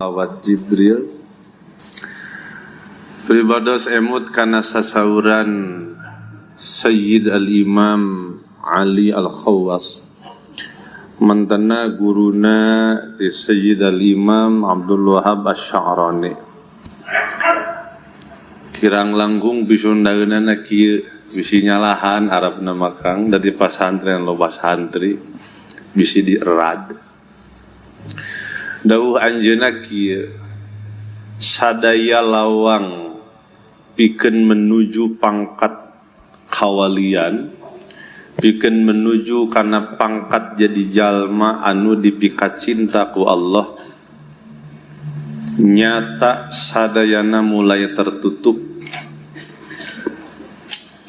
Sholawat Jibril. Pribados emut kana sasauran Sayyid Al-Imam Ali Al-Khawwas, mantena guruna ti Sayyid Al-Imam Abdul Wahab Asy-Sya'rani. Kirang langkung pisundaeunana kieu, bisi nyalahan Arabna makang dari pasantren, loba santri bisi dierad. Dawuh anjeunna kieu: "Sadaya lawang pikeun menuju pangkat kawalian, pikeun menuju kana pangkat jadi jalma anu dipikat cinta ku Allah, nyata sadayana mulai tertutup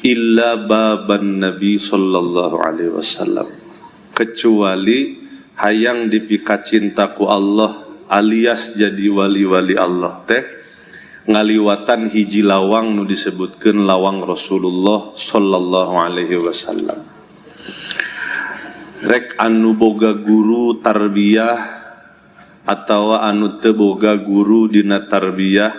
illa baban Nabi sallallahu alaihi wasallam." Kecuali hayang dipikat cinta ku Allah alias jadi wali-wali Allah teh ngaliwatan hiji lawang nu disebutkeun lawang Rasulullah sallallahu alaihi wasallam. Rek anu boga guru tarbiyah atau anu teu boga guru dina tarbiyah,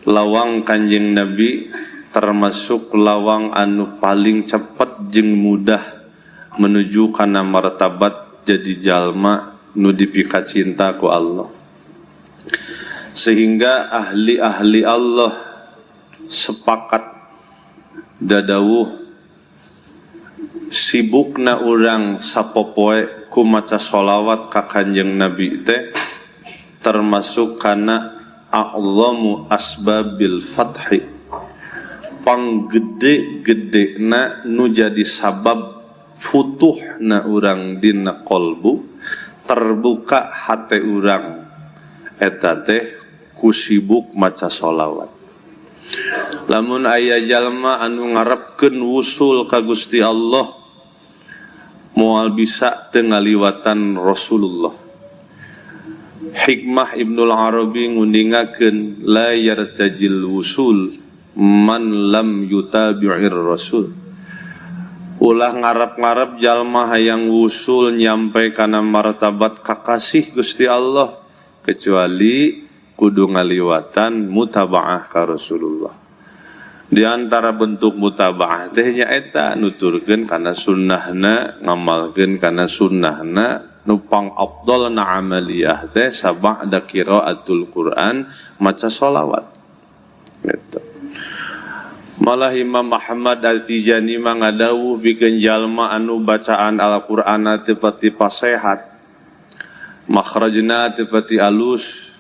lawang Kanjeng Nabi termasuk lawang anu paling cepat jeung mudah menuju kana martabat jadi jalma nu dipikat cinta ku Allah, sehingga ahli-ahli Allah sepakat dadawuh sibukna urang sapopoe ku maca sholawat ka Kanjeng Nabi teh termasuk kana a'zamu asbabil fathi, panggede-gede na nu jadi sabab futuhna urang dina kolbu, terbuka hate urang eta teh ku sibuk maca sholawat. Lamun aya jalma anu ngarepkeun wusul ka Gusti Allah, moal bisa teu ngaliwatan Rasulullah. Hikmah Ibnul Arabi nguningakeun la yartajil wusul man lam yutabi'ir rasul. Ulah ngarep-ngarep jalma hayang wusul nyampe kana martabat kakasih Gusti Allah kecuali kudu ngaliwatan mutabaah ka Rasulullah. Di antara bentuk mutabaah teh nyaeta nuturkeun kana sunnahna, ngamalkeun kana sunnahna. Nu pang afdalna amaliyah teh saba'da qiraatul Quran maca sholawat gitu. Malah Imam Ahmad Al-Tijani mah ngadawuh bikin jalma anu bacaan Al-Qur'an teu pati pasehat, makhrajna teu pati alus,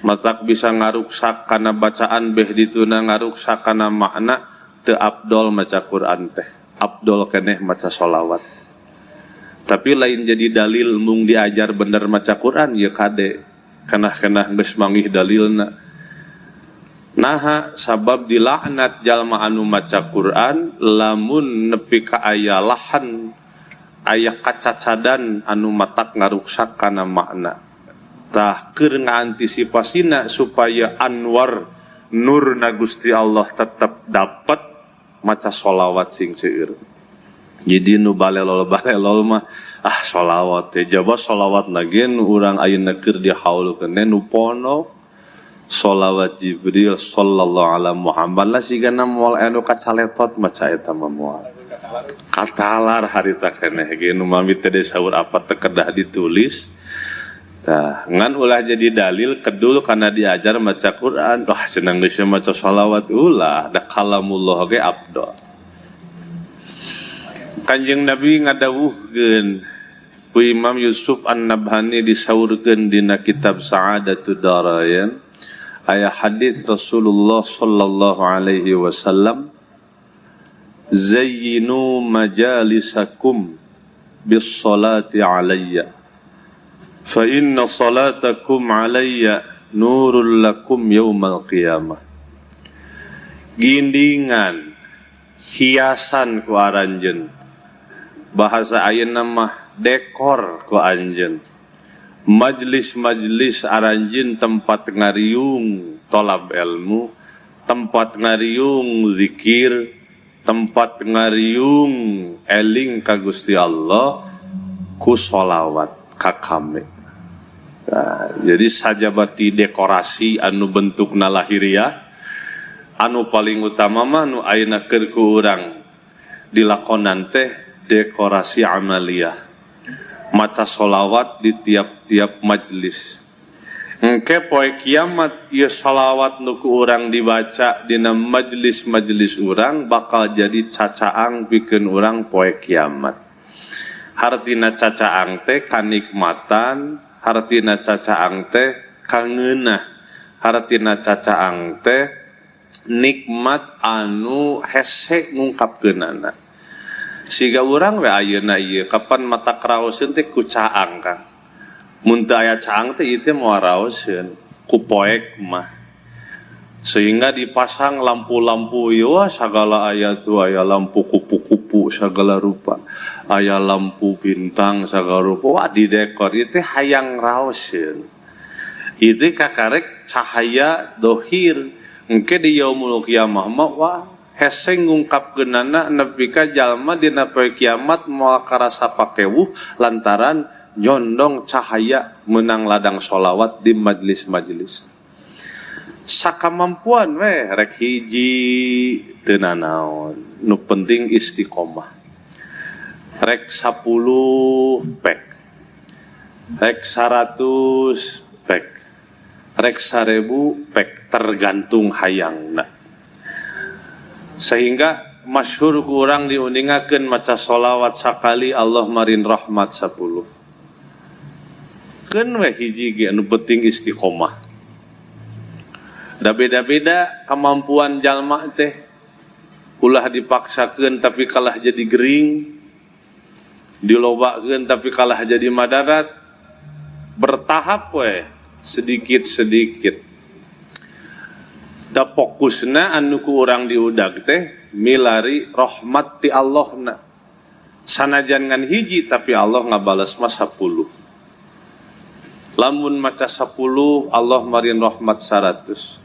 matak bisa ngaruksak kana bacaan, beh dituna ngaruksak kana makna, teu abdol maca Quran teh, abdol keneh maca sholawat. Tapi lain jadi dalil mung diajar bener maca Quran ya kade kenah-kenah geus manggih dalilna. Naha sabab dilaknat jalma anu maca Quran lamun nepi ka aya lahan, aya kacacadan anu matak ngaruksak kana makna. Tah, keur ngaantisipasina supaya anwar nur na Gusti Allah tetap dapat, maca sholawat sing seueur. Jadi nu balelol balelol mah, ah, sholawat teh jaba sholawat lagi nu urang ayeuna keur di haul keneh nu pono sholawat Jibril sallallahu ala Muhammad lah, sigana moal anu kacaletot maca eta mah, moal katalar harita keneh ge nu mami teh saur apa teh kedah ditulis. Tah, ngan ulah jadi dalil kedul karena diajar maca Quran, wah, senang geus maca sholawat. Ulah, da kalamullah ge abdol. Kanjeng Nabi ngadawuhkeun ku Imam Yusuf An-Nabhani disaurkeun dina kitab Sa'adatud Darain, aya hadis Rasulullah sallallahu alaihi wasallam: "Zayyinu majalisakum bis salati alayya fa inna salatakum alayya nurul lakum yaumal qiyamah." Gindingan, hiasan ku aranjeun, bahasa ayeuna mah dekor ku anjeun, majlis-majlis aranjeun, tempat ngariung tolab ilmu, tempat ngariung zikir, tempat ngariung eling ka Gusti Allah ku sholawat ka kami. Nah, jadi sajabati dekorasi anu bentukna lahiriah, anu paling utama mah nu ayeuna keur ku urang dilakonan teh dekorasi amaliyah. Maca solawat di tiap-tiap majlis. Engke poe kiamat ieu solawat nu ku urang dibaca dina majlis-majlis urang bakal jadi cacaang pikeun urang poe kiamat. Hartina cacaang teh kanikmatan, hartina cacaang teh kangeunah, hartina cacaang teh nikmat anu hese ngungkapkeunana. Siga urang we ayeuna ieu kapan mata kraoseun teh ku caang Kang. Mun teu aya caang teh ieu teh moal raoseun ku poek mah. Sehingga dipasang lampu-lampu ieu sagala aya tuh, aya lampu kupu-kupu sagala rupa, aya lampu bintang sagala rupa, wah didekor ieu teh hayang raoseun. Ieu teh kakarek cahaya dohir. Engke di yaumul kiamah mah wah hese ngungkapkeunana nepi ka jalma dina poe kiamat moal karasa pakewuh lantaran nyondong cahaya menang ladang sholawat di majelis-majelis. Sakamampuan we rek hiji teu nanaon, nu penting istiqomah. Rek 10 pek, rek 100 pek, rek 1000 pek, tergantung hayangna. Sehingga masyhur ku urang diuningakeun maca sholawat sakali Allah marin rahmat 10. Keun we hiji ge anu penting istiqomah. Da beda-beda kemampuan jalma teh, ulah dipaksakeun tapi kalah jadi gering, dilobakeun tapi kalah jadi madarat. Bertahap we sedikit-sedikit. Da fokusna anu ku urang diudag teh milari rahmat ti Allahna. Sanajan ngan hiji tapi Allah ngabales mah 10. Lamun maca 10 Allah marin rahmat 100.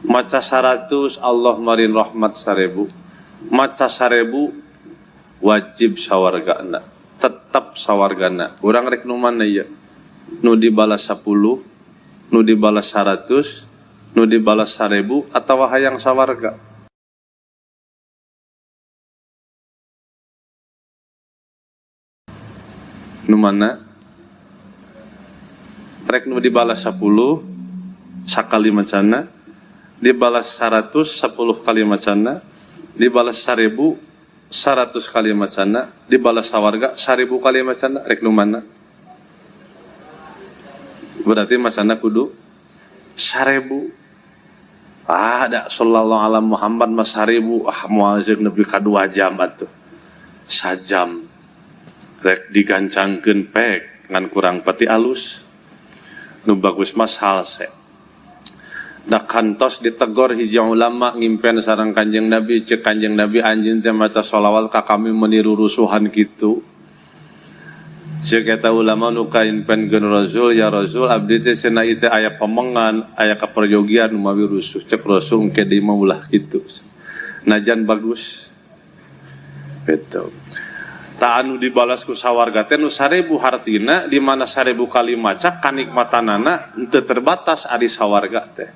Maca 100 Allah marin rahmat 1000. Maca 1000 wajib sawargana, tetap sawargana. Urang rek nu mana ieu? Nu dibalas 10, nu dibalas 100, nu dibalas 1000 atawa hayang sawarga? Nu mana? Rek nu dibalas 10 sakali macana, dibalas 100 10 kali macana, dibalas 1000 100 kali macana, dibalas sawarga 1000 kali macana, rek nu mana? Berarti macana kudu 1000. Ah, da sallallahu ala Muhammad mah 1000, ah moal zeuk nepi ka 2 jam atuh. Sajam rek digancangkeun pek ngan kurang pati alus. Nu bagus mah salse. Da kantos ditegor hiji ulama ngimpen sareng Kanjeng Nabi, cek Kanjeng Nabi anjeun teh maca sholawat ka kami meniru rusuhan kitu. Cek eta ulama nu kaimpenkeun Rasul, ya Rasul abdi teh cenah ieu teh aya pemengan, aya kaperyogian mawi rusuh. Cek Rasul engke deui mah ulah kitu. Najan bagus. Betul. Ta anu dibalas ku sawarga teh nu 1000 hartina di mana 1000 kali maca kanikmatanana henteu terbatas ari sawarga teh.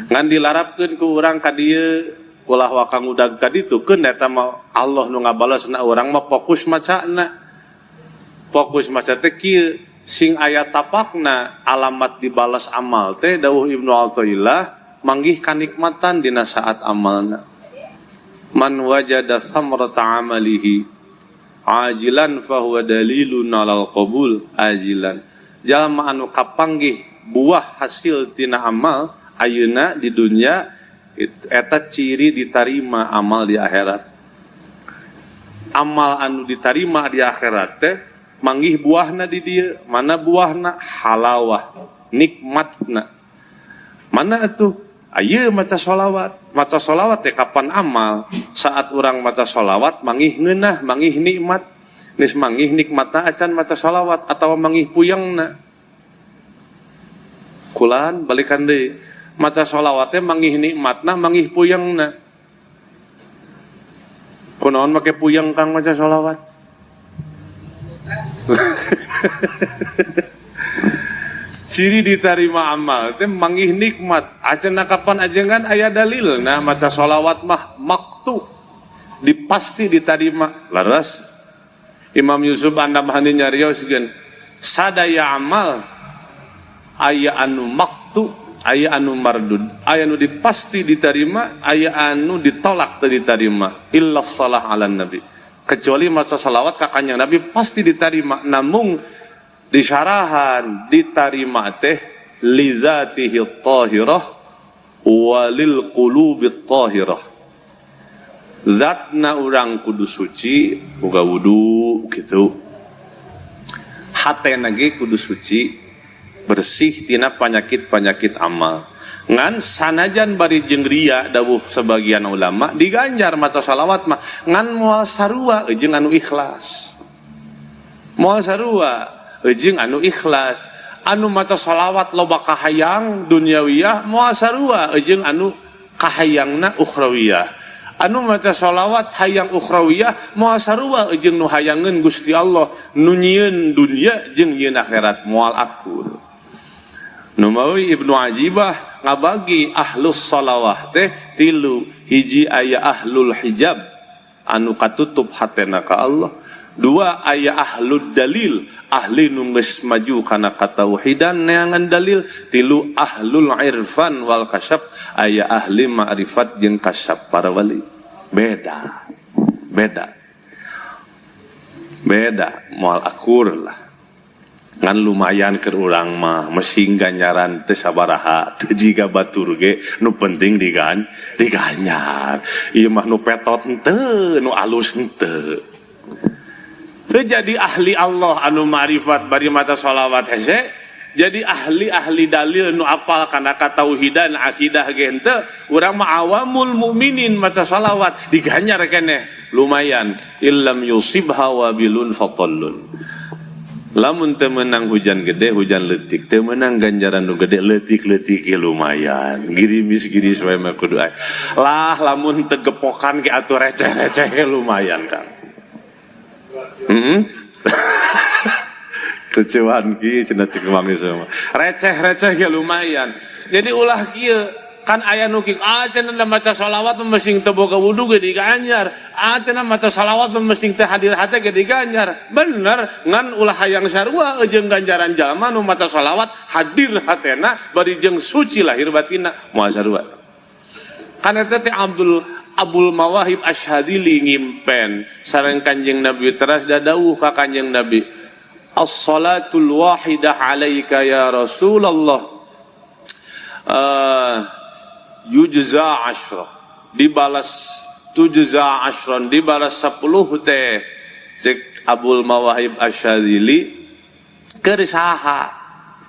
Ngan dilarapkeun ku urang ka dieu ulah wakang udag ka ditu keun eta mah Allah nu ngabalesna urang mah fokus macana. Fokus maca teh kieu sing aya tapakna alamat dibalas amal teh dawuh Ibnu Athaillah manggih kanikmatan dina saat amalna. Man wajada samrata amalihi ajilan fahuwa dalilun alal qabul ajilan. Jalma anu kapanggih buah hasil tina amal ayeuna di dunia eta ciri ditarima amal di akhirat. Amal anu ditarima di akhirat teh manggih buahna di dieu. Mana buahna? Halawah, nikmatna. Mana atuh? Ayeuna maca sholawat. Maca sholawat teh kapan amal? Saat urang maca sholawat manggih ngeunah, manggih nikmat. Geus manggih nikmatna acan maca sholawat atawa manggih puyengna. Kulan balikan deui. Maca sholawat teh manggih nikmatna, manggih puyengna. Kunaon make puyeng kang maca sholawat? Ciri diterima amal teh manggih nikmat. Acenah kapan ajengan aya dalil nah maca sholawat mah maktu dipasti diterima. Laras Imam Yusuf An-Nabhani nyarioskeun sadaya amal aya anu maktu, aya anu mardud, aya anu dipasti diterima, aya anu ditolak teu diterima, illa shalah ala nabi. Kecuali maca salawat ka Kanjeng Nabi pasti diterima, namun disyarahan diterima teh lizatihi tahirah walil qulubi tahirah. Zatna urang kudu suci, boga wudu gitu. Hatena ge kudu suci, bersih tina penyakit-penyakit amal. Ngan sanajan bari jeung ria, dawuh sebagian ulama diganjar maca salawat mah, ngan moal sarua jeung anu ikhlas. Moal sarua jeung anu ikhlas. Anu maca salawat loba kahayang duniawiyah moal sarua jeung anu kahayangna ukhrawiyah. Anu maca salawat hayang ukhrawiyah moal sarua jeung nu hayangeun Gusti Allah, nu nyieun dunya jeung nyieun akhirat, moal akur. Numawi Ibnu Ajibah ngabagi ahlus salawah teh tilu. Hiji, aya ahlul hijab, anu katutup hatena ka Allah. Dua, aya ahlud dalil, ahli nu geus maju kana katauhidan, neangan dalil. Tilu, ahlul irfan wal kasyaf, aya ahli ma'rifat jeung kasyaf, para wali. Beda beda beda, moal akur lah. Ngan lumayan keur urang mah, mesing ganjaran teu sabaraha, teu jiga batur ge, nu penting diganjar. Ieu mah nu petot henteu, nu alus henteu. Teu jadi ahli Allah anu ma'rifat bari maca sholawat hese, jadi ahli-ahli dalil nu apal kana katauhidan akidah ge henteu. Urang mah awamul mukminin, maca sholawat diganjar keneh lumayan. Illam yusibha wabilun fatallun. Lamun teu meunang hujan gede, hujan leutik, teu meunang ganjaran nu gede, leutik-leutik ge lumayan, girimis-giris wae mah kudu aya lah. Lamun teu gepokan ge atuh receh-receh ge lumayan, Kang. Kecewaan ki cenah cek wangi semua. Receh-receh ge lumayan. Jadi ulah kieu kan, aya nu kieu, ah cenah maca sholawat mah teu boga wudu ge diganjar, ah cenah maca sholawat mah mesing teu hadir hate ge diganjar. Bener, ngan ulah hayang sarua jeung ganjaran jalma nu maca sholawat hadir hatena bari jeung suci lahir batinna, moal sarua. Kan eta teh Abdul Abul Mawahib Asyadili ngimpen sareng Kanjeng Nabi, teras dadawuh ka Kanjeng Nabi, "As-salatul wahidah alaika ya Rasulullah yujza ashra," dibalas, tujza ashron, dibalas 10 teh. Cek Abul Mawahib Asyadili, keur saha?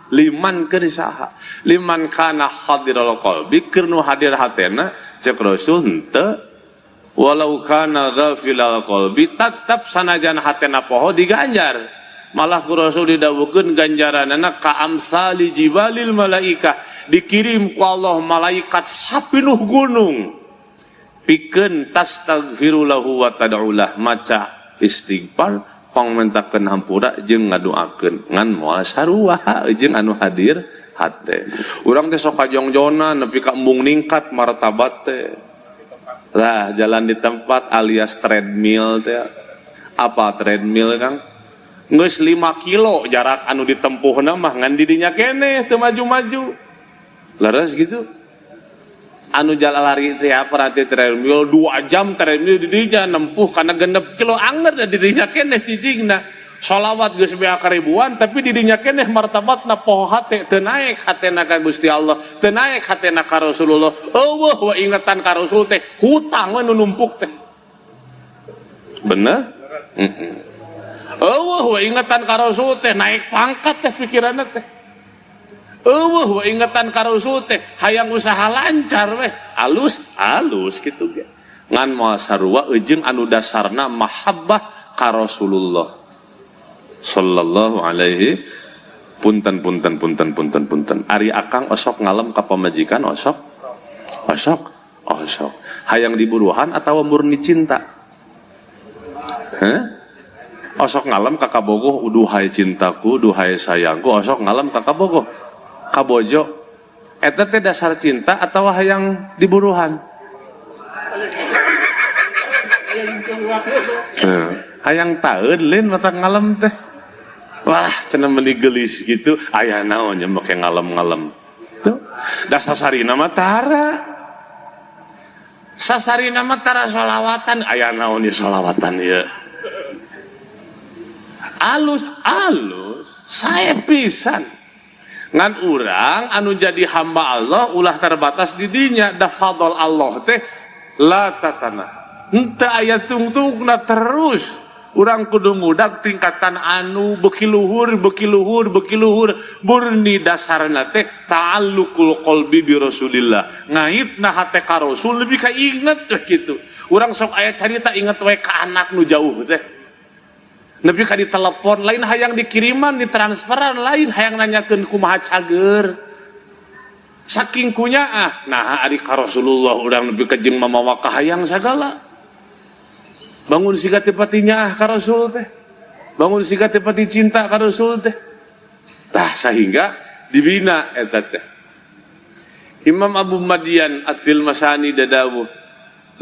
Liman, keur saha? Liman kana hadiral qalbi, keur nu hadir hatena. Cek Rasul, henteu, walau kana ghafilal qalbi, tetap sanajan hatena poho diganjar. Malah ku Rasul didawuhkeun ganjaranana ka amsali jibalil malaikah, dikirim ku Allah malaikat sapinuh gunung pikeun tastaghfiru lahu wa tad'ulah, maca istighfar, pangmentakeun hampura jeung ngadoakeun. Ngan moal sarua jeung anu hadir hate. Urang teh sok kajongjonan nepi ka embung ningkat martabat teh lah. Jalan di tempat alias treadmill teh. Apa treadmill, Kang? Geus 5 kilo jarak anu ditempuhna mah, ngan didinya keneh teu maju-maju. Leres gitu. Anu jalan lari teh apa berarti treadmill, 2 jam treadmill di dinya nempuh karena 6 kilo, anger da didinya keneh cicingna. Sholawat geus beak ribuan, tapi didinya keneh martabatna poho hate, teu naek hatena ka Gusti Allah, teu naek hatena ka Rasulullah. Eueuh wa ingetan ka Rasul teh, hutang we nu numpuk teh. Bener? Eueuh wa ingetan ka Rasul teh, naik pangkat teh pikiranna teh. Eueuh wa ingetan ka Rasul teh, hayang usaha lancar weh, alus alus gitu ge. Ngan moal sarua jeung anu dasarna mahabbah ka Rasulullah sallallahu alaihi. Punten, punten, punten, punten, punten. Ari akang osok ngalem ka pamajikan? Osok, osok, osok. Hayang diburuhan atau murni cinta? Hah? Osok ngalem ka kabogoh, duhai cintaku, duhai sayangku? Osok ngalem ka kabogoh? Ka bojo. Eta teh dasar cinta atau hayang diburuhan? Hayang taeun lin mata ngalem teh. Wah, cenah meuni geulis gitu, aya naon nya make ngalem-ngalem. Tuh, da sasarina mah tara. Sasarina mah tara sholawatan, aya naon ieu sholawatan ieu. Alus, alus, sae pisan. Ngan urang anu jadi hamba Allah ulah terbatas di dinya, da fadl Allah teh la tatana. Henteu aya tungtungna terus. Urang kudu ngudag tingkatan anu beuki luhur, beuki luhur, beuki luhur. Murni dasarna teh ta'alluqul qalbi bi Rasulillah. Ngaitna hate ka Rasul lebih ka inget teh kitu. Urang sok aya carita inget we ka anak nu jauh teh. Nepi ka ditelepon lain hayang dikiriman, ditransferan lain hayang nanyakeun kumaha cager. Saking kunyaah, nah ari ka Rasulullah urang nepi ka jeung mamawa kahayang sagala. Bangun siga teh pati nyaah ka Rasul teh. Bangun siga teh pati cinta ka Rasul teh. Tah sehingga dibina eta teh. Imam Abu Madian At-Til Masani dadawuh,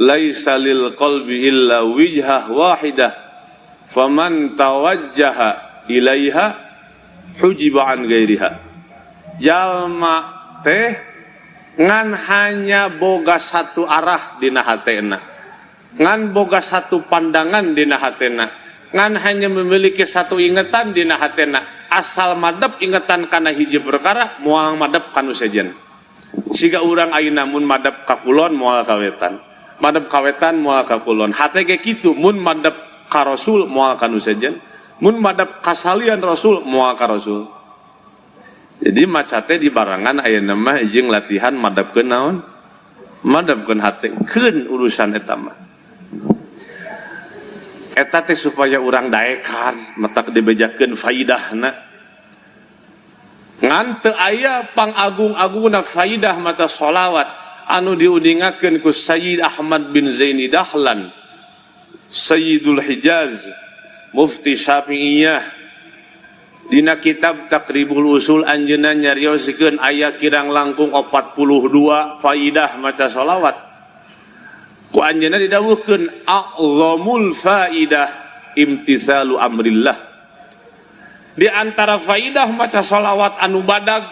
laisa lil qalbi illa wijhah wahidah faman tawajjaha ilaiha hujiba an ghairiha. Jalma teh ngan hanya boga satu arah dina hatena. Ngan boga satu pandangan dina hatena, ngan hanya memiliki satu ingetan dina hatena. Asal madep ingetan kana hiji perkara, moal madep kanu sejen. Siga urang ayeuna mun madep ka kulon moal ka wetan, madep ka wetan moal ka kulon. Hate ge kitu, mun madep ka Rasul moal kanu sejen, mun madep ka salian Rasul moal ka Rasul. Jadi maca teh dibarengan ayeuna mah jeung latihan madepkeun naon? Madepkeun hate, keun urusan eta mah. Eta teh supaya urang daekan matak dibejakeun faidahna. Ngan teu aya pangagung-agungna faidah mata sholawat anu diuningakeun ku Sayyid Ahmad bin Zaini Dahlan, Sayyidul Hijaz, Mufti Syafi'iyah. Dina kitab Taqribul Usul anjeunna nyarioskeun aya kirang langkung 42 faidah maca sholawat. Ku anjeunna didawuhkeun a'zamul faidah imtithalu amrillah. Di antara faidah maca sholawat anu badag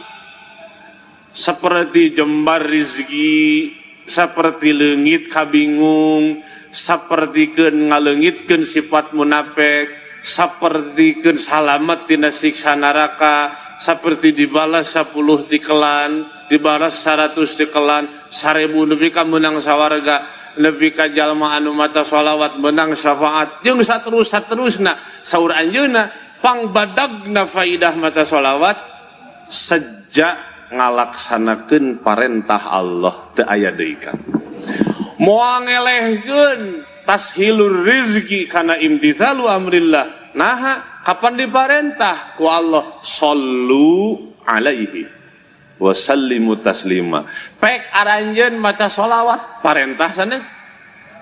seperti jembar rizki, seperti leungit kabingung, seperti keun ngaleungitkeun sifat munafik, seperti keun salamet tina siksa neraka, seperti dibalas 10 tikelan, dibalas 100 tikelan, 1000 nepi ka meunang sawarga, nepi ka jalma anu maca sholawat menang syafaat, jeung saterus-saterusna. Saur anjeunna pangbadagna faidah maca sholawat sejak ngalaksanakeun parentah Allah teu aya deui ka. Moal ngelehkeun tashilur rizki kana imtithalu amrillah. Naha kapan diparentah ku Allah sallu alaihi wa sallimu taslima. Pek aranjeun maca sholawat parentah sanes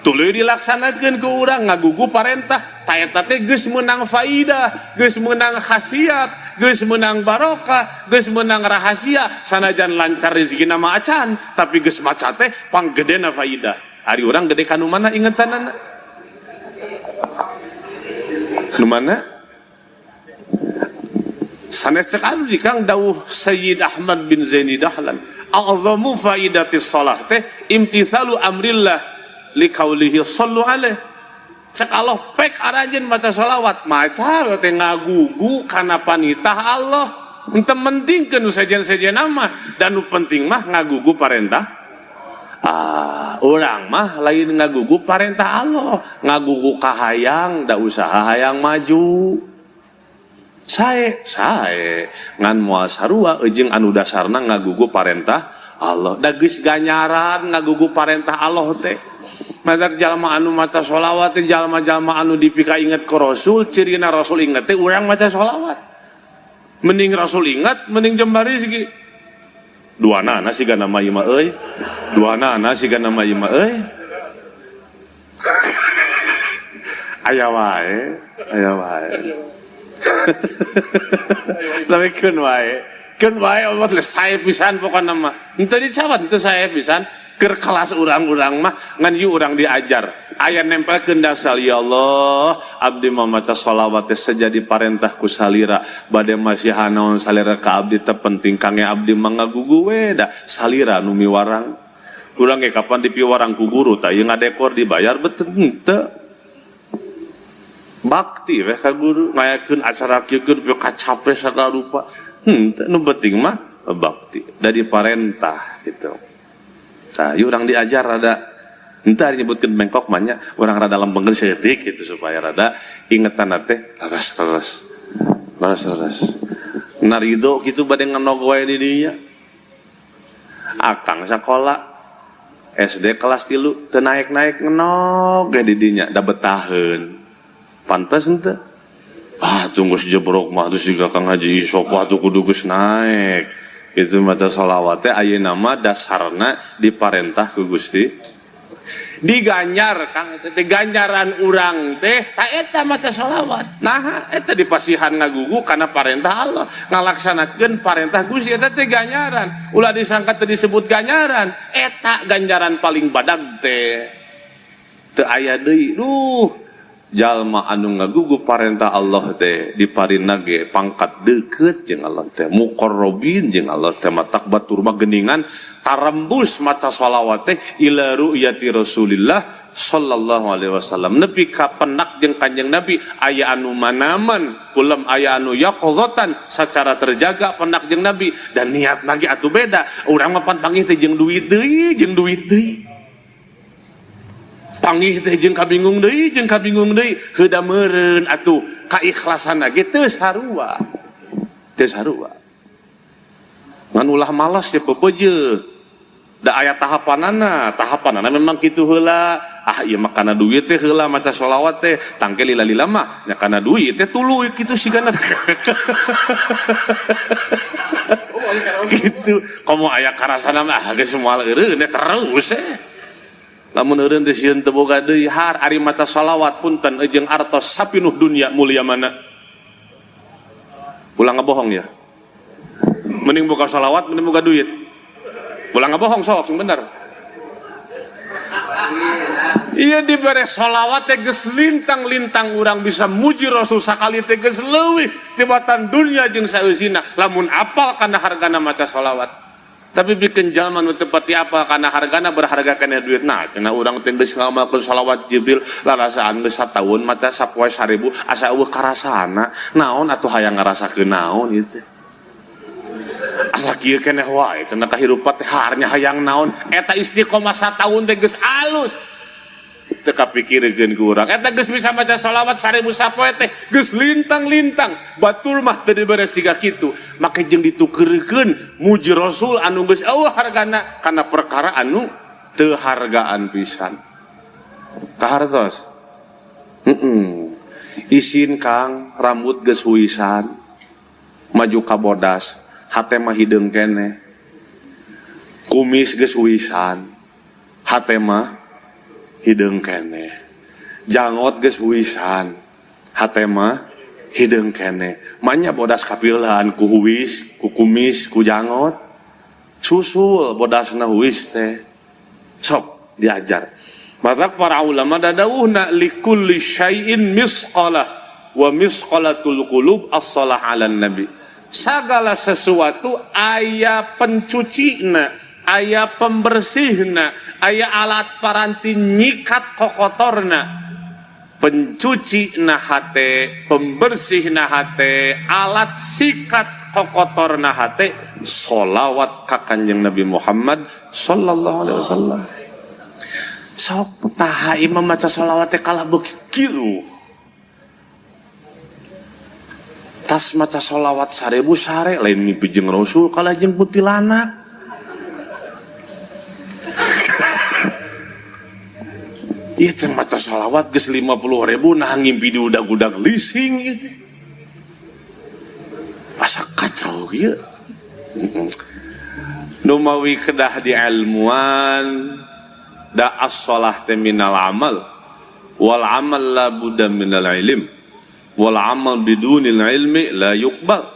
tuluy dilaksanakeun ku urang ngagugu parentah. Ta eta teh geus meunang faidah, geus meunang khasiat, geus meunang barokah, geus meunang rahasia. Sanajan lancar rezekina mah acan, tapi geus maca teh panggedena faidah. Ari urang gede kanu mana ingetanana? Nu mana? Sanes sekali Kang dawuh Sayyid Ahmad bin Zaini Dahlan, a'zamu faidati shalah teh imtithalu amrillah liqaulihi sallu alaihi. Cek Allah pek aranjeun maca sholawat, maca teh ngagugu kana panitah Allah. Henteu pentingkeun nu sejen-sejen mah, dan nu penting mah ngagugu parentah. Ah, urang mah lain ngagugu parentah Allah, ngagugu kahayang da usaha hayang maju. Sae, sae ngan moal sarua jeung anu dasarna ngagugu parentah Allah. Da geus ganyaran ngagugu parentah Allah teh. Matak jalma anu maca sholawat teh jalma-jalma anu dipika inget ku Rasul, cirina Rasul inget teh urang maca sholawat. Mending Rasul inget, mending jembar rezeki. Dua nana siga nama ieu mah euy. Dua nana siga nama ieu mah euy. Aya wae, aya wae. Tapi keun wae. Keun wae Allah sae pisan pokona mah. Henteu dicawat henteu sae pisan. Keur kelas urang-urang mah ngan ieu urang diajar. Aya nempelkeun dasar ya Allah, abdi mah maca sholawat teh sejadi parentah ku salira. Bade masihan naon salira ka abdi teu penting kangge abdi mah ngagugu we da salira nu miwarang. Urang ge kapan dipiwarang ku guru tah ieu ngadekor dibayar betul henteu. Bakti we ka guru ngayakeun acara kieu geus kacape sagala rupa. Henteu nu penting mah bakti da diparentah gitu. Nah, yuk orang diajar rada entah nyebutkeun bengkok mah nya urang rada lempengkeun saeutik gitu supaya rada ingetan teh leres-leres. Leres-leres. Narido kitu bade ngenog wae di dinya. Akang sakola SD kelas 3 teu naik-naik ngenog ge di dinya da betaheun. Pantes henteu? Ah, tunggu jebrok mah terus juga Kang Haji Isok wah tuh kudu geus naik. Itu maca sholawat teh ayeuna mah dasarna diparentah ku Gusti. Diganjar Kang teh ganjaran urang teh ta eta maca sholawat. Nah, eta dipasihan ngagugu kana parentah Allah, ngalaksanakeun parentah Gusti eta teh ganjaran. Ulah disangka teh disebut ganjaran, eta ganjaran paling badag teh. Teu aya deui. Duh, jalma anu ngagugu parentah Allah teh diparina ge pangkat deukeut jeung Allah teh muqarrabin jeung Allah teh matak batur mah geuningan tarembus maca sholawat teh ila ru'yati Rasulillah sallallahu alaihi wasallam nepi ka pendak jeung Kanjeng Nabi aya anu manaman kulem aya anu yaqzatan secara terjaga pendak jeung Nabi dan niat lagi atuh beda urang mah pan panggih teh jeung duit deui jeung duit deui panggih teh jeung kabingung deui heuda meureun atuh kaikhlasan ge teu sarua teu sarua ngan ulah malas ya pepeje da aya tahapanana tahapanana memang kitu heula ah ieu mah kana duit teh heula maca sholawat teh tangke lila-lila mah nya kana duit teh tuluy kitu sigana kitu komo aya karasana mah geus moal eureun terus eh lamun eureun teh sieun teu boga deui har ari maca sholawat punten jeung artos sapinuh dunia mulia mana ulah ngebohong ya mending boga sholawat mending boga duit ulah ngebohong sok sing bener iya dibere sholawat teh geus lintang-lintang urang bisa muji Rasul sakali teh geus leuwih tibatan dunia jeung saeusina lamun apal kana hargana maca sholawat. Tapi bikin jalma nu teu pati apal kana hargana berharga kana duit. Nah, cenah urang teh geus ngamalkeun sholawat Jibril larasaan geus sataun maca sapoe 1000 asa eueuh karasana. Naon atuh hayang ngarasakeun naon ieu teh. Asa kieu keneh wae cenah kahirupan teh harnya hayang naon. Eta istiqomah sataun teh geus alus. Teu kapikirkeun ku urang. Eta geus bisa maca sholawat 1000 sapoe teh geus lintang-lintang. Batur mah teu dibere siga kitu. Make jeung ditukeurkeun muji Rasul anu geus eueuh hargana kana perkara anu teu hargaan pisan. Kahartos. Isin Kang, rambut geus huisan. Maju ka bodas, hate mah hideung keneh. Kumis geus huisan. Hate mah hideung keneh. Jangot geus huisan. Hate mah hideung keneh. Manya bodas kapilan ku huis, ku kumis, ku jangot. Susul bodasna huis teh. Sok diajar. Matak para ulama dadawuhna likulli syai'in misqalah wa misqalatul qulub as-salah 'alan nabi. Sagala sesuatu aya pencucina, aya pembersihna, aya alat paranti nyikat kokotorna, pencuci na hate, pembersih na hate, alat sikat kokotor na hate, solawat ka Kanjeng Nabi Muhammad sallallahu alaihi wasallam. Sok taha imam maca solawat teh kalah bekiru. Tas maca solawat 1000 sare lain ngimpi jeung Rasul kalah jeung kuntilanak. Ieu teh maca sholawat geus 50.000 nah ngimpi di udag-udag leasing ieu teh. Asa kacau kieu. Nu mawi kedah di ilmuan da as-shalah teh minal amal wal amal la budda minal ilm wal amal bidunil ilmi la yuqbal.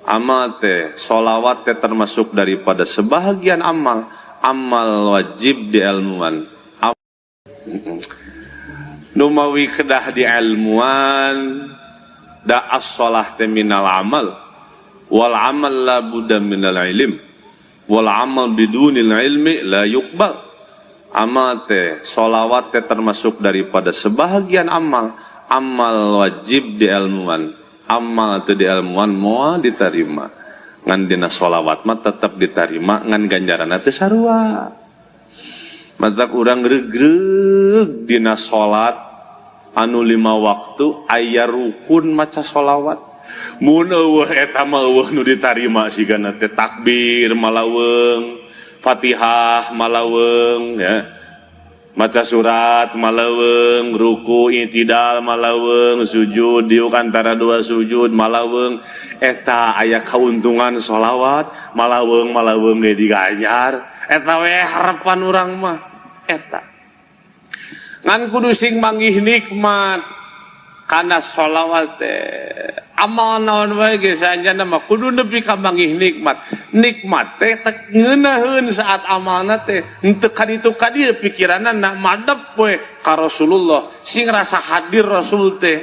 Amal teh sholawat teh termasuk daripada sebahagian amal. Amal wajib di ilmuan. Numawi kedah di ilmuan da as-shalah teh minal amal wal amal la budda minal ilm wal amal bidunil ilmi la yuqbal. Amal teh sholawat teh termasuk daripada sebahagian amal. Amal wajib di ilmuan. Amal teh di ilmuan moal diterima. Ngan dina sholawat mah tetep diterima ngan ganjaranna teh sarua. Matak urang regreg dina salat anu 5 waktu aya rukun maca sholawat. Mun eueuh eta mah eueuh nu ditarima sigana teh takbir malaweng, Fatihah malaweng ya. Maca surat malaweng, ruku i'tidal malaweng, sujud diuk antara dua sujud malaweng. Eta aya kauntungan sholawat malaweng malaweng ge diganjar. Eta we harapan urang mah eta. Ngan kudu sing manggih nikmat kana sholawat teh. Amal naon wae ge saanjana mah kudu nepi ka manggih nikmat. Nikmat teh tek ngeunaheun saat amalna teh henteu ka ditu ka dieu pikiranna madep we ka Rasulullah sing rasa hadir Rasul teh.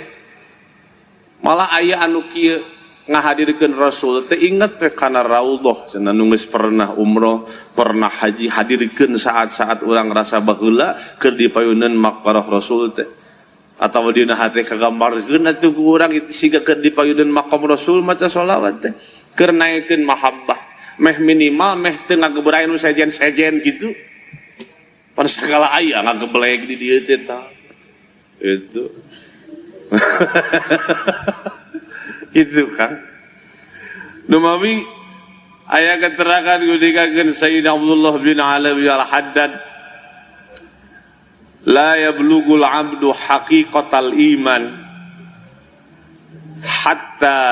Malah aya anu kieu ngahadirkeun Rasul teh inget teh kana raudhah cenah nu geus pernah umroh, pernah haji, hadirkeun saat-saat urang rasa baheula keur dipayuneun makbarah Rasul teh. Atawa dina hate kagambarkeun atuh ku urang itu siga keur dipayuneun maqam Rasul maca sholawat teh keur naekeun mahabbah. Meh minimal meh teu ngageberain nu sejen-sejen gitu. Pan sagala aya ngageblek di dieu teh tah. Itu. Itu kan. Numawi aya keterangan gudikakeun Sayyidina Abdullah bin Alawi Al-Haddad, la yablugul abdu haqiqatal iman hatta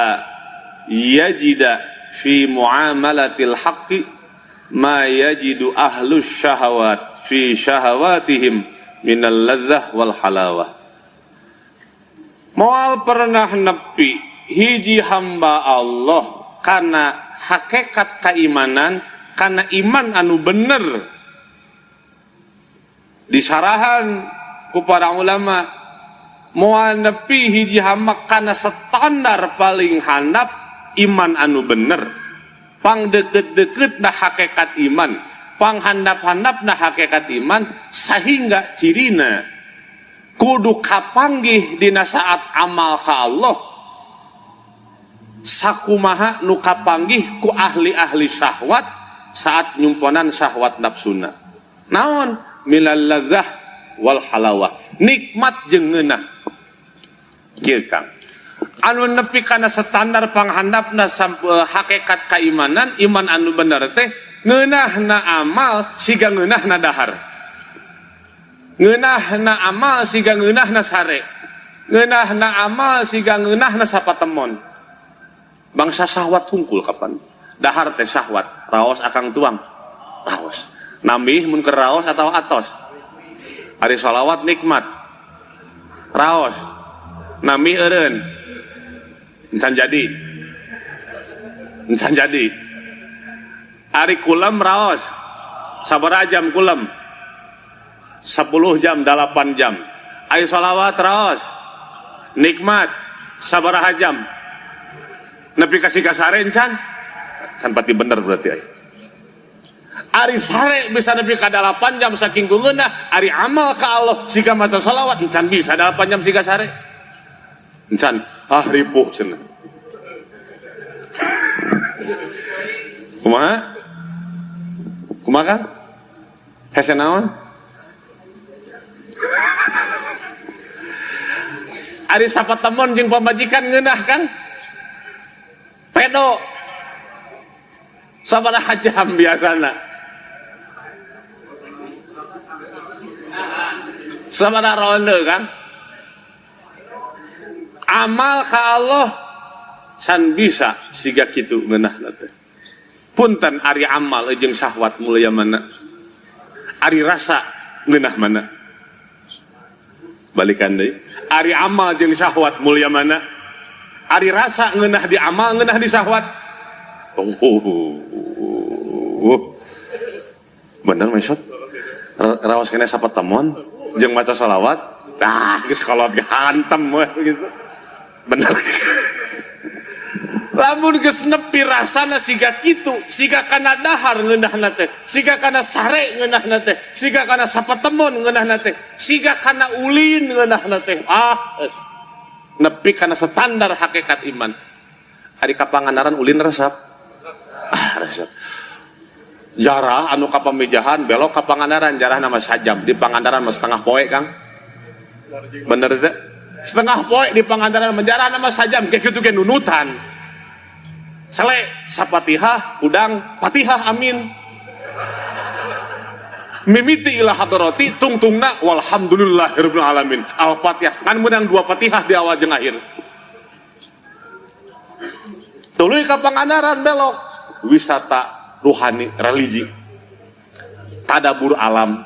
yajida fi muamalatil haqqi ma yajidu ahlus syahawat fi syahawatihim minal ladzah wal halawah. Moal pernah nepi hiji hamba Allah kana hakikat keimanan, kana iman anu bener. Disarahan ku para ulama moal nepi hiji hamba kana standar paling handap iman anu bener. Pang deket-deket na hakikat iman, pang handap-handap na hakikat iman, sehingga cirina kudu kapanggih dina saat amal ka Allah sakumaha nu kapanggih ku ahli-ahli syahwat saat nyumponan syahwat nafsuna. Naon? Milal ladzah wal halawah, nikmat jeung ngeunah. Kieu Kang, anu nepi kana standar panghandapna hakikat keimanan, iman anu bener teh ngeunahna amal siga ngeunahna dahar, ngeunahna amal siga ngeunahna sare, ngeunahna amal siga ngeunahna sapatemon. Bangsa syahwat hungkul kapan dahar teh syahwat raos akang tuang raos nambih mun keur raos atau atos. Ari sholawat nikmat raos nambih eureun encan jadi, encan jadi. Ari kulem raos sabaraha jam kulem? 10 jam, 8 jam. Ari sholawat raos nikmat sabaraha jam? Nepi kasih kasare encan? Can pati bener berarti ai. Ari sare bisa nepi ka 8 jam saking ngeunah, ari amal ka Allah siga maca sholawat encan bisa 8 jam siga sare. Encan, ah ripuh cenah. Kumaha? Kumaha Kang? Hese naon? Ari sapatemon jeung pamajikan ngeunah Kang? Pedo. Sabaraha jam biasana? Sabaraha ronde Kang? Amal ka Allah can bisa siga kitu ngeunahna teh. Punten ari amal jeung syahwat mulia mana? Ari rasa ngeunah mana? Balikan deui. Ari amal jeung syahwat mulia mana? Ari rasa ngeunah di amal, ngeunah di syahwat. Oh. Bener mesot. Raos keneh sapatemon jeung maca sholawat. Ah, geus kolot ge hantem we gitu. Bener. Lamun geus nepi rasana siga kitu, siga kana dahar ngeunahna teh, siga kana sare ngeunahna teh, siga kana sapatemon ngeunahna teh, siga kana ulin ngeunahna teh. Ah, geus. Nepi kana standar hakikat iman. Ari ka Pangandaran ulin resep. Ah, resep. Jarah anu ka Pamijahan belok ka Pangandaran jarah nama sajam di Pangandaran mah setengah poe, Kang. Bener teh? Setengah poe di Pangandaran mah jarah nama sajam kayak gitu ge nunutan. Sele sapatihah udang patihah amin. Mimiti ila hadarati tungtungna walhamdulillahirabbil alamin. Al-Fatihah kan menang 2 Fatihah di awal jeung akhir. Tuluy ka Pangandaran belok wisata ruhani religi. Tadabur alam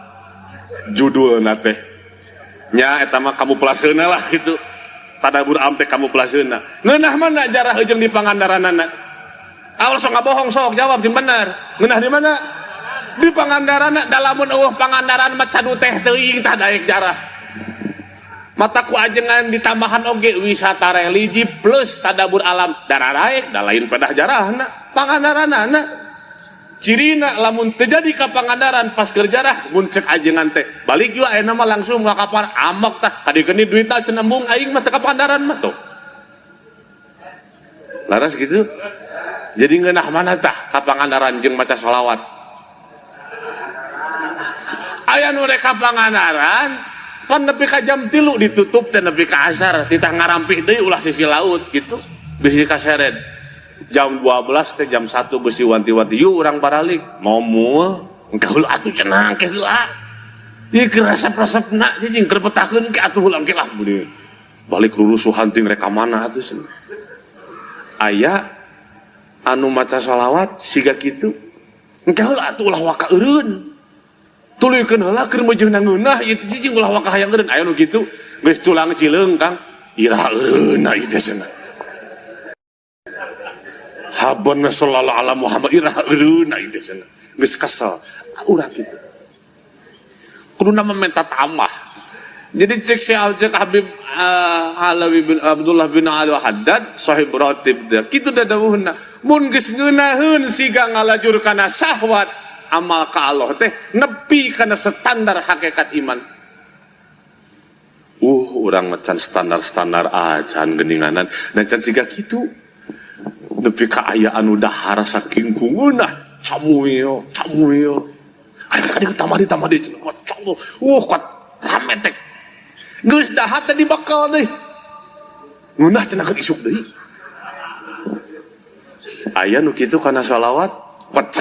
judulna teh. Nya eta mah kamuflaseuna lah gitu. Tadabur alam teh kamuflaseuna. Ngeunah mana jarah jeung di Pangandaranana? Awal sok ngabohong sok jawab sing bener. Ngeunah di mana? Di Pangandaran, dalamun eueuh Pangandaran mah cadu teh teuing tah daek jarah. Mata ku ajengan ditambahan oge wisata religi plus tadabur alam. Dararaek da lain pedah jarahna. Pangandaranana. Cirina lamun teu jadi ka Pangandaran pas keur jarah mun cek ajengan teh balik juga ayeuna mah langsung ka kapar amok tah kadikeun duitna cenah embung aing mah teu ka Pangandaran mah tuh. Laras gitu. Jadi ngeunah mana tah ka Pangandaran jeung maca sholawat? Aya nu rek ka Pangandaran pan nepi ka jam 3 ditutup teh nepi ka asar titah ngarampih deui ulah sisi laut gitu bisi kaseret. Jam 12 teh jam 1 besi wanti-wanti yuk urang baralik momul engke heula atuh cenah engke heula. Ieu keur resep-resepna cicing keur petakeun ke atuh heula engke lah balik rurusuhan ting rek ka mana atuh cenah. Aya anu maca sholawat siga kitu engke heula atuh ulah waka eureun tuluykeun heula keur meujeuhna ngeunah ieu teh cicing ulah waka hayang eureun aya nu kitu geus tulang cileung Kang iraha eureunna ieu teh cenah habana sallallahu ala Muhammad iraha eureunna ieu teh cenah geus kesel urang kitu kuduna mah minta tambah. Jadi cek si cek Habib Alawi bin Abdullah bin Ali Haddad sahib ratib teh kitu dadawuhna mun geus ngeunaheun siga ngalajur kana syahwat amal ka Allah teh nepi kana standar hakikat iman. Urang mah can standar-standar acan geuninganan dan can siga kitu nepi ka aya anu dahar saking kungeunah camuil camuil aya kadang tambah di tambah di cenah camu kuat rame teh geus dahar teh dibakal deui ngeunah cenah keur isuk deui aya nu kitu kana shalawat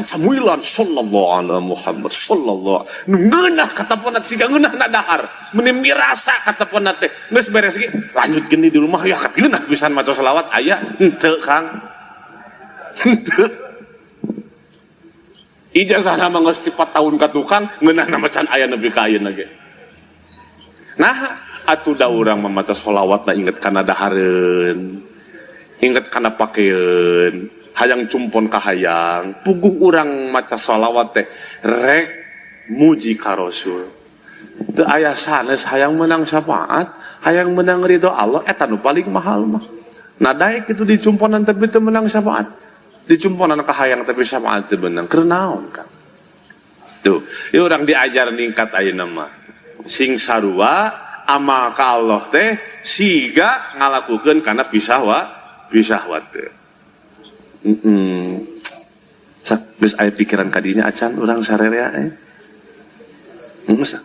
camuilan sallallahu ala Muhammad sallallahu nu ngeunah katapona siga ngeunah na dahar meuni mirasa katapona teh geus beres ge lanjutkeun di rumah ya kat ngeunah pisan maca shalawat aya henteu Kang henteu ijazahna mah geus 4 tahun ka tukang ngeunahna mah can aya nepi ka ayeuna ge. Nah atuh da urang mah maca sholawatna inget kana dahareun inget kana pakeun hayang cumpon ka hayang puguh urang maca sholawat teh rek muji ka Rasul teu aya sanes hayang menang syafaat hayang menang ridho Allah eta nu paling mahal mah nadaek kitu dicumponan tapi teu menang syafaat dicumponan ka hayang tapi syafaat teu menang keur naon Kang tuh ieu urang diajar ningkat ayeuna mah sing sarua amal ka Allah teh siga ngalakukeun kana pisah teh. Sak geus aya pikiran kadinya acan urang sarerea eh. Geus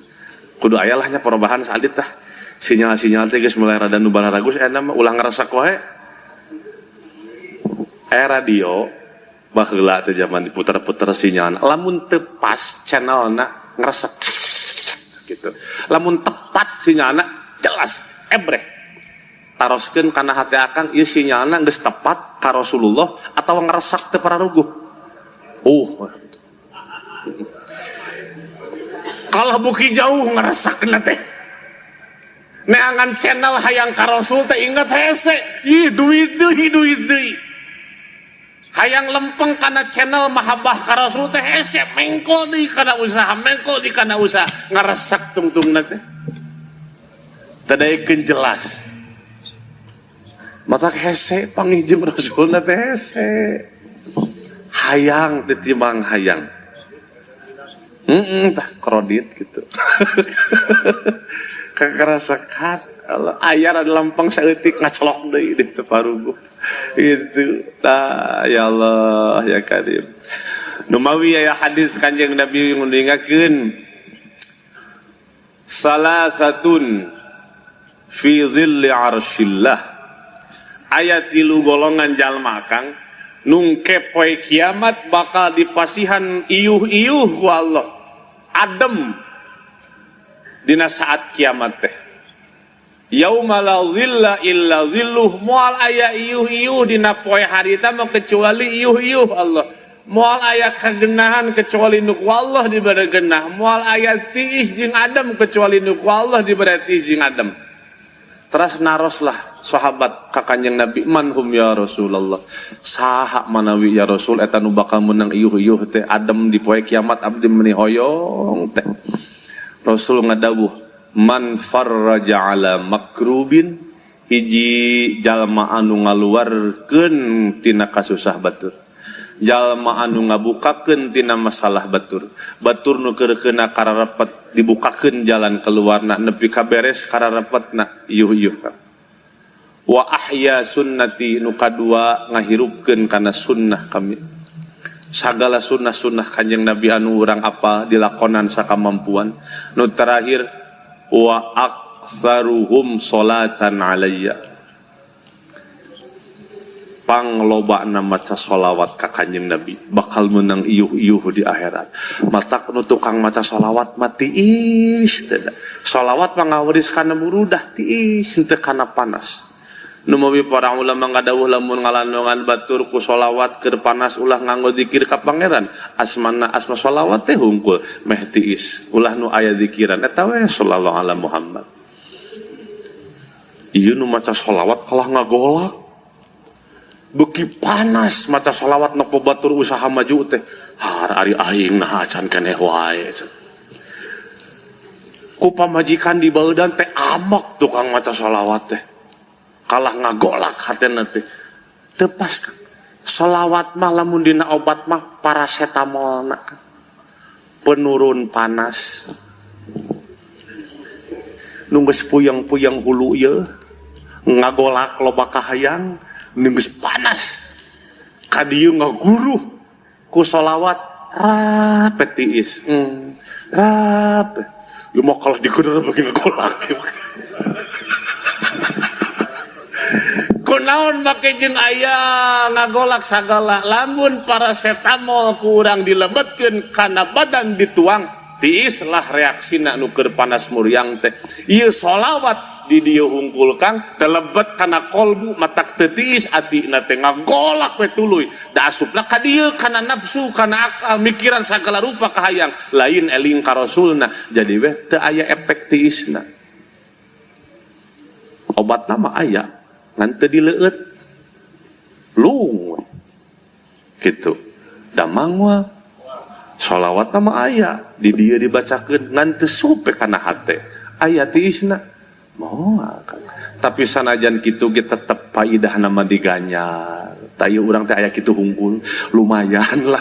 kudu aya lah nya perubahan salit tah. Sinyal-sinyal teh geus mulai rada nu bararagus eta mah ulah ngarasak wae. Radio baheula teh zaman diputer-puter sinyalna. Lamun teu pas channelna ngresek gitu. Lamun tepat sinyalna jelas ebreh. Taroskeun kana hati akang ieu sinyalna geus tepat ka Rasulullah atawa ngresak teu pararuguh. Kalau buki jauh ngresakna teh. Neangan channel hayang ka Rasul teh inget hese, ih duit deui duit deui. Hayang lempeng kana channel mahabbah ka Rasul teh hese, mengkol deui kana usaha, mengkol deui kana usaha, ngaresak tungtungna teh. Teu daekeun jelas. Matak hese panggih jeung Rasulna teh hese. Hayang titimbang hayang. Heeh, tah kredit gitu. Kakarasakan Allah aya rada lempeng saeutik ngacelok deui di teu paruguh. Itu. Nah, ya Allah ya Karim. Numawi aya hadis Kanjeng Nabi nguningakeun salasatun fi dhilli arsyillah. Aya tilu golongan jalma, Kang, nungke poe kiamat bakal dipasihan iuh-iuh ku Allah, adem dina saat kiamat teh. Yauma la zilla illa zilluh, moal aya iuh-iuh dina poe harita mah kecuali iuh-iuh Allah, moal aya kagenahan kecuali nu ku Allah dibere genah, moal aya tiis jeung adem kecuali nu ku Allah dibere tiis jeung adem. Terus naroslah sahabat ka Kanjeng Nabi, "Man hum ya Rasulullah?" Saha manawi ya Rasul eta nu bakal menang iuh-iuh teh, adem di poe kiamat, abdi meuni hoyong teh? Rasul ngadawuh, "Man farraja ala makrubin," hiji jalma anu ngaluarkeun tina kasusah batur, jalma anu ngabukakeun tina masalah batur. Batur nu keur keuna kararepet dibukakeun jalan keluarna nepi ka beres kararepetna, iuh-iuh kan. Wa ahya sunnati, nu kadua ngahirupkeun kana sunnah kami, sagala sunnah-sunnah Kanjeng Nabi anu urang apa dilakonan sakamampuan. Nu terakhir, wa aktsaruhum salatan alayya, panglobana maca sholawat ka Kanjeng Nabi bakal menang iuh-iuh di akhirat. Matak nu tukang maca sholawat mati tiis teh. Sholawat mangawaris kana burudah, tiis henteu kana panas. Numawi para ulama ngadawuh lamun ngalandongan batur ku sholawat keur panas, ulah nganggo zikir ka pangeran, asmana asma sholawat teh hungkul meh tiis, ulah nu aya zikiran eta we, sallallahu ala Muhammad. Ieu nu maca sholawat kalah ngagolak, beki panas maca sholawat nepo batur usaha maju teh, har ari aing nah acan keneh wae. Ku pamajikan di baeudan teh amok, tukang maca sholawat teh kalah ngagolak hatena teh. Teu pas kan. Sholawat mah lamun dina obat mah paracetamol na, penurun panas. Nu geus puyeng-puyeng hulu ieu ngagolak loba kahayang, nu geus panas ka dieu ngaguruh, ku sholawat rapet tiis. Rapet. Ieu mah kalah digedor bagi ngagolak. Kunaon make jeung aya ngagolak sagala? Lamun paracetamol ku urang dilebetkeun kana badan, dituang, tiis lah reaksina nu keur panas muriang teh. Ieu sholawat di dieu hungkul, Kang, telebet kana kolbu, matak teu tiis atina teh, ngagolak we tuluy. Da asupna ka dieu, kana nafsu, kana akal, mikiran sagala rupa kahayang, lain eling ka Rasulna, jadi weh teu aya efek tiisna. Obat nama aya ngan teu dileueut lung we gitu. Damang mah sholawat nama aya di dieu dibacakeun ngan teu supe kana hate, aya tiisna moal, Kang. Tapi sanajan kitu ge tetep faidah nama diganjar. Tayu urang teh aya kitu hungkul lumayan lah,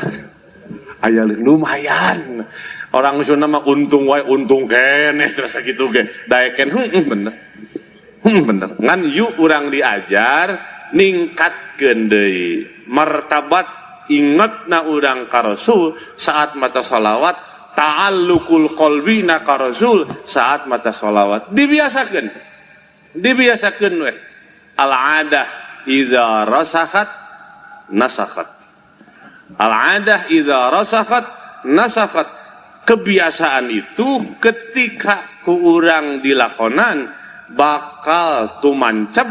aya lumayan. Orang Sunda mah untung wae, untung keneh terus kitu ge daeken. Heuh, bener. Bener. Ngan yuk urang diajar ningkatkeun deui martabat ingetna urang ka Rasul saat maca sholawat, ta'alluqul qalbina ka Rasul saat maca sholawat. Dibiasakeun. Dibiasakeun weh. Al-adah idza rasakhat nasakhat. Al-adah idza rasakhat nasakhat. Kebiasaan itu ketika ku urang dilakonan bakal tumancep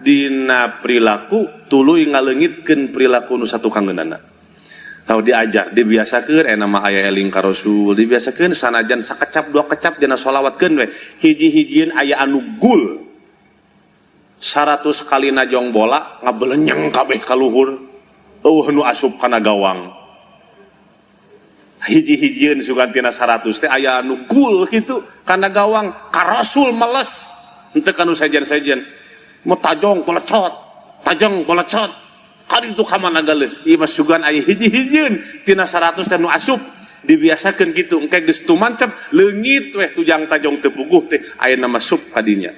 dina perilaku, tuluy ngaleungitkeun perilaku nu satukangeunana. Kalau diajar, dibiasakeun, mah aya eling ka Rasul, dibiasakeun sanajan sakecap dua kecap dina sholawatkeun we. Hiji-hijieun aya anu gul. 100 kali najong bola ngabelenyeng kabeh ka luhur. Euweuh nu asup kana gawang. Hiji-hijieun sugan tina 100 teh aya anu gul kitu kana gawang, ka Rasul meles. Henteu kanu sejen-sejen. Mau tajong bolecot, tajong bolecot. Kali itu ka mana galeuh? Ieu mah sugan aya hiji-hijieun tina 100 teh nu asup. Dibiasakeun kitu engke geus tumancep leungit weh tujang tajong teu puguh teh aya nama sup kadinya.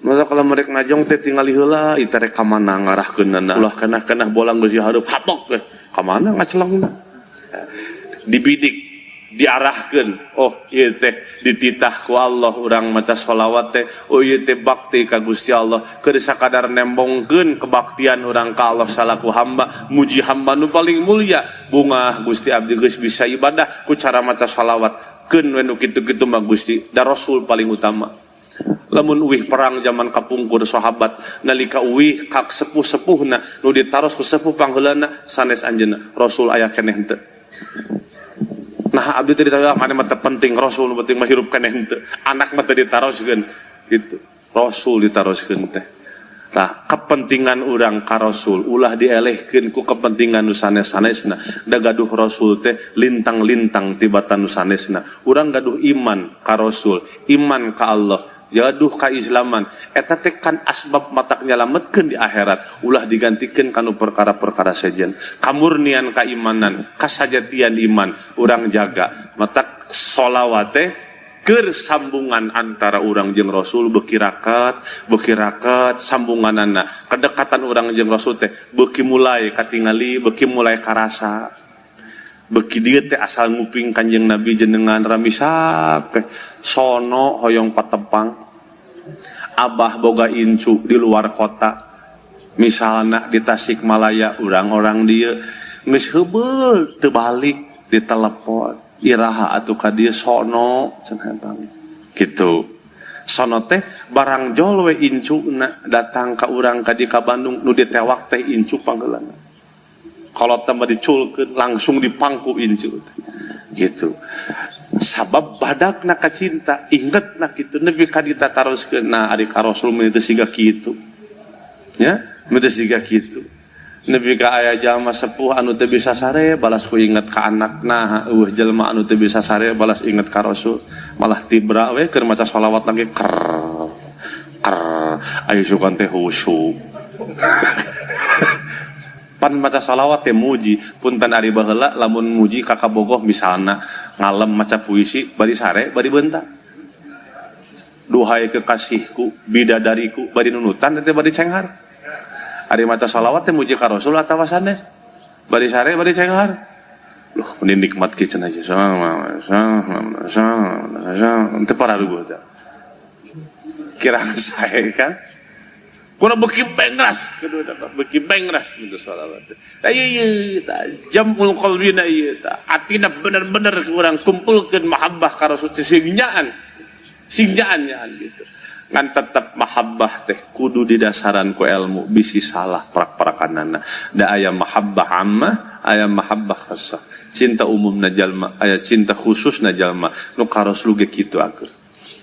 Masa kalau mereka ngajong teh tingali heula ieu teh rek ka mana ngarahkeunana. Ulah kanah-kanah bola geus hareup hatok teh. Ka mana ngacelengna? Dibidik, diarahkeun. Oh, ieu teh dititah ku Allah urang maca sholawat teh. Oh, ieu teh bakti ka Gusti Allah. Keur sakadar nembongkeun kebaktian urang ka Allah salaku hamba, muji hamba nu paling mulia. Bungah Gusti abdi geus bisa ibadah ku cara maca sholawat. Keun we nu kitu-kitu mah Gusti, da Rasul paling utama. Lamun uwih perang zaman kapungkur sahabat nalika uwih kak sepuh-sepuhna nu ditaros ku sepuh pangheulana sanes anjeunna, Rasul aya keneh henteu. Nah abdi teh ditaros mana mah teu penting Rasul, nu penting mah hirup keneh henteu. Anak mah teu ditaroskeun gitu. Rasul ditaroskeun teh. Tah kepentingan urang ka Rasul ulah dielehkeun ku kepentingan nu sanes-sanesna. Da gaduh Rasul teh lintang-lintang tibatan nu sanesna. Urang gaduh iman ka Rasul, iman ka Allah, gaduh kaislaman. Eta teh kan asbab matak nyalametkeun di akhirat, ulah digantikeun kanu perkara-perkara sejen. Kamurnian kaimanan, kasajatian iman urang jaga. Matak sholawat teh keur sambungan antara urang jeung Rasul beuki raket, beuki raket sambunganana. Kedekatan urang jeung Rasul teh beuki mulai katingali, beuki mulai karasa. Beuki dieu teh asal nguping Kanjeng Nabi jenengan ramisak sono hoyong patepang. Abah boga incu di luar kota, misalna di Tasikmalaya, urang-orang dieu geus heubeul teu balik ditelepon, iraha atuh ka dieu sono cenah bang gitu. Sono teh barang jol we incuna datang ka urang ka di ka Bandung, nu ditewak teh incu panggeulana. Kalau tambah diculkeun langsung dipangku incu teh gitu. Sabab badakna ka cinta, ingetna kitu nepi ka ditataroskeun. Nah ari ka Rasul mah teu siga kitu. Ya, teu siga kitu. Nepi ka aya jalma sepuh anu teu bisa sare balas ku inget ka anakna, eueuh jelema anu teu bisa sare balas inget ka Rasul, malah tibra we keur maca sholawat lagi ker ker ayo sugan teh khusyuk. Pan maca sholawat teh muji, punten ari baheula lamun muji ka kabogoh misalna ngalem maca puisi bari sare bari beunta. Duhai kekasihku, bidadariku, bari nunutan teh bari cenghar. Ari maca sholawat teh muji ka Rasul atawa sanes? Bari sare bari cenghar. Loh, mending nikmat kieu cenah aja. Sama sama sama sama teu pararuguh teh. Kirang sae kan? Kuna beuki bengras, kedua dapat beuki bengras gitu sholawat. Tah ieu tah jamul qalbina ieu tah. Atina bener-bener urang kumpulkeun mahabbah ka Rasul sing nyaan. Sing nyaan gitu. Ngan tetep mahabbah teh kudu didasaran ku ilmu, bisi salah prak-prakanana. Da aya mahabbah ammah, aya mahabbah khassah. Cinta umumna jalma, aya cinta khususna jalma. Nu ka Rasul ge kitu akur.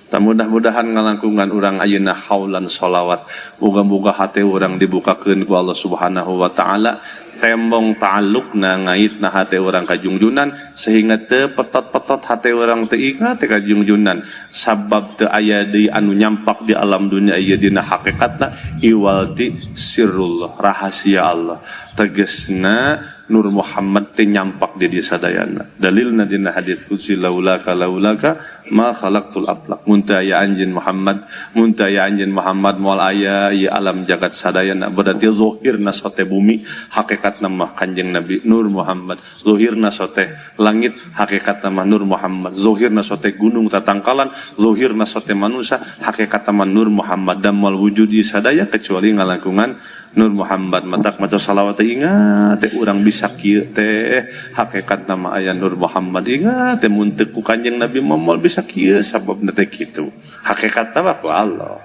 Tah mudah-mudahan ngalangkungan urang ayeuna haulan sholawat. Muga-muga hate urang dibukakeun ku Allah Subhanahu wa taala, tembong ta'alluqna ngaitna hate urang ka jungjunan sehingga teu petot-petot hate urang teu ingat ka jungjunan, sabab teu aya deui anu nyampak di alam dunia ieu dina hakikatna iwal ti sirrullah, rahasia Allah. Tegesna Nur Muhammad teh nyampak di sadayana. Dalilna dina hadis qudsi laulaka laulaka ma khalaqtul aflaq. Mun teu aya anjeun Muhammad, mun teu aya anjeun Muhammad moal aya ieu alam jagat sadayana. Berarti zahirna sote bumi, hakikatna mah Kanjeng Nabi Nur Muhammad. Zahirna sote langit, hakikatna mah Nur Muhammad. Zahirna sote gunung tatangkalan, zahirna sote manusia, hakikatna mah Nur Muhammad. Dan moal wujud ieu sadaya kecuali ngalangkungan Nur Muhammad. Matak maca salawat teh ingat teh urang bisa kieu teh hakikat nama aya Nur Muhammad. Ingat teh mun teu ku Kanjeng Nabi moal bisa kieu, sababna teh kitu hakikat mah ku Allah.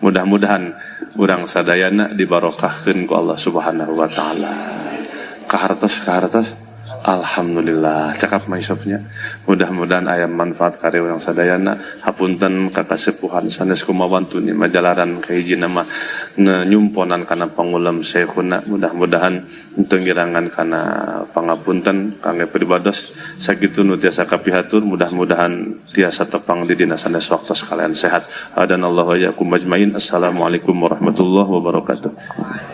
Mudah-mudahan urang sadayana dibarokahkeun ku Allah Subhanahu wa taala. Kahartos kahartos Alhamdulillah, cekap maisopnya. Mudah-mudahan aya manfaat kangge urang sadayana. Hapunten ka kasepuhan sanes kumawantuni majalaran kahiji nama nyumponan kana pangulem syekhuna. Mudah-mudahan teu ngirangan kana pangapunten kangge pribados. Sakitu nu tiasa kapihatur, mudah-mudahan tiasa tepang di dina sanes waktos kalian sehat. Hadanallahu wa iyyakum ajmain. Assalamualaikum warahmatullahi wabarakatuh.